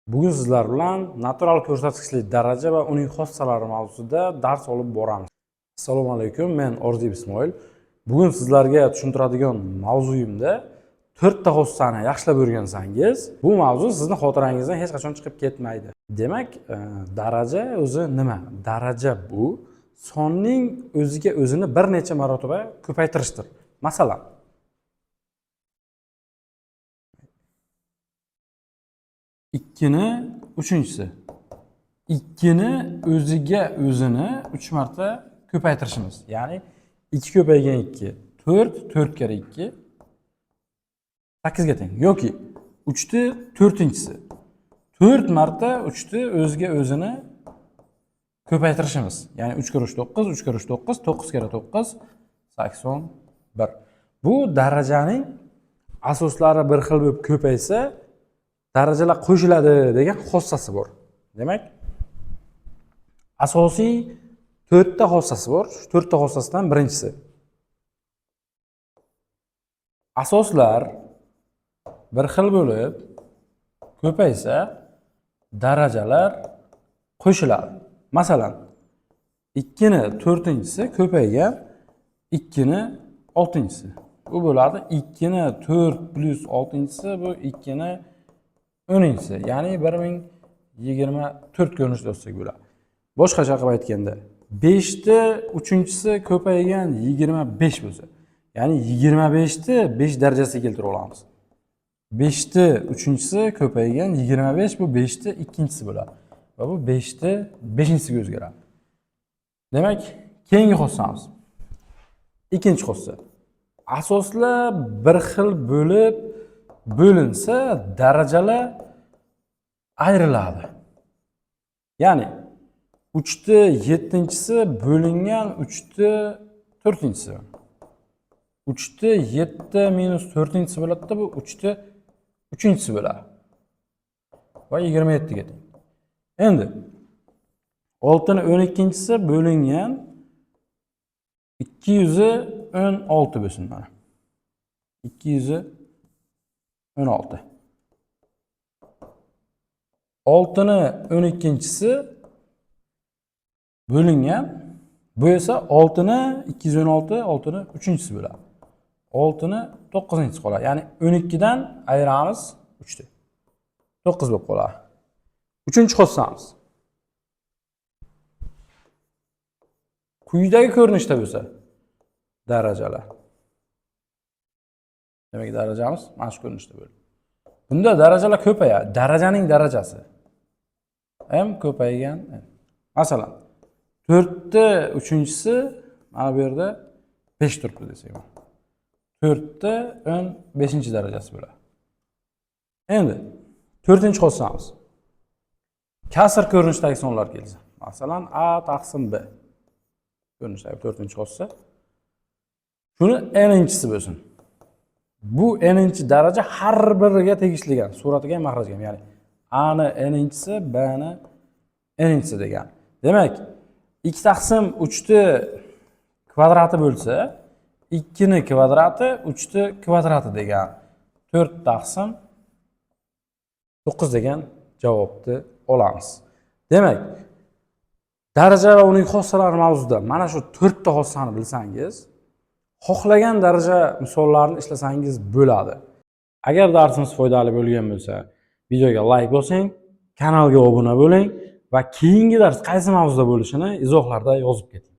Bugun sizlar bilan natural ko'rsatkichli daraja va uning xossalari mavzusida dars olib boramiz. Assalomu alaykum, men Orziyev Ismoil. Bugun sizlarga tushuntiradigan mavzuyimda to'rtta xossani yaxshilab o'rgansangiz, bu mavzu sizni xotirangizdan hech qachon chiqib ketmaydi. Demak, daraja o'zi nima? Daraja bu sonning o'ziga o'zini bir necha marotaba ko'paytirishdir. Masalan, ikkini uchinchisi. Ikkini o'ziga o'zini 3 marta ko'paytirishimiz. Ya'ni 2 ko'paygan 2 4, 4 karra 2 8 ga teng. Yoki 3 ni to'rtinchisi. 4 marta 3 ni o'ziga o'zini ko'paytirishimiz. Ya'ni 3 karra 3 9, 3 karra 3 9, 9 karra 9 81. Bu darajaning asoslari bir xil bo'lib ko'paysa, darajalar qo'shiladi degan xossasi bor. Demak, asosiy to'rtta xossasi bor. Shu to'rtta xossasidan birinchisi: asoslar bir xil bo'lib ko'paysa, darajalar qo'shiladi. Masalan, 2 ni to'rtinchisi ko'paygan 2 ni oltinchisi. Bu bo'ladi 2 ni 4 plyus oltinchisi, bu 2 ni o'ninchisi, ya'ni 1024 ko'rinishda yozsak bo'ladi. Boshqacha qilib aytganda, 5 ni uchinchisi ko'paygan 25 bo'lsa, ya'ni 25 ni 5 darajasiga keltirib olamiz. 5 ni uchinchisi ko'paygan 25, bu 5 ni ikkinchisi bo'ladi. Va bu 5 ni beshinchisiga o'zgaradi. Demak, keyingi xossamiz. Ikkinchi xossa. Asoslar bir xil bo'lib bo'linsa, darajalar ayriladi. Ya'ni 3 ni yettinchisi bo'lingan 3 ni to'rtinchisi. 3 ni 7 minus to'rtinchisi bo'ladi-da, bu 3 ni uchinchisi bo'ladi. Va 27 ga teng. Endi 6 ni 12-inchisi bo'lingan 216 bo'lsin mana. 216. 6 ni 12-inchisi bo'lingan, bu esa 6 ni 216, 6 ni uchinchisi bo'ladi. 6 ni 9-inchisi qoladi. Ya'ni 12 dan ayiramiz 3 ni. 9 bo'lib qoladi. Uchinchi xossamiz. Quyidagi ko'rinishda bo'lsa darajalar. Demak, darajamiz mana shu ko'rinishda bo'ladi. Bunda darajalar ko'payadi. Darajaning darajasi m ko'paygan n. Masalan, 4 ni uchinchisi mana bu yerda 5 turibdi desak. 4 ni 15 darajasi bo'ladi. Endi to'rtinchi xossamiz. Kasr ko'rinishdagi sonlar kelsa. Masalan, a taqsim b ko'rinishdagi to'rtinchi xossa. Shuni n-inchisi bo'lsin. Bu n-inchi daraja har biriga tegishligan, suratiga ham, mahrajga ham. Ya'ni a ni n-inchisi, b ni n-inchisi degan. Demak, 2 taqsim 3 ni kvadrati bo'lsa, 2 ni kvadrati 3 ni kvadrati degan. 4 taqsim 9 degan javobni olamiz. Demak, daraja va uning xossalari mavzusida mana shu to'rtta xossani bilsangiz, xohlagan daraja misollarini ishlasangiz bo'ladi. Agar darsimiz foydali bo'lgan bo'lsa, videoga like bosing, kanalga obuna bo'ling va keyingi dars qaysi mavzuda bo'lishini izohlarda yozib keting.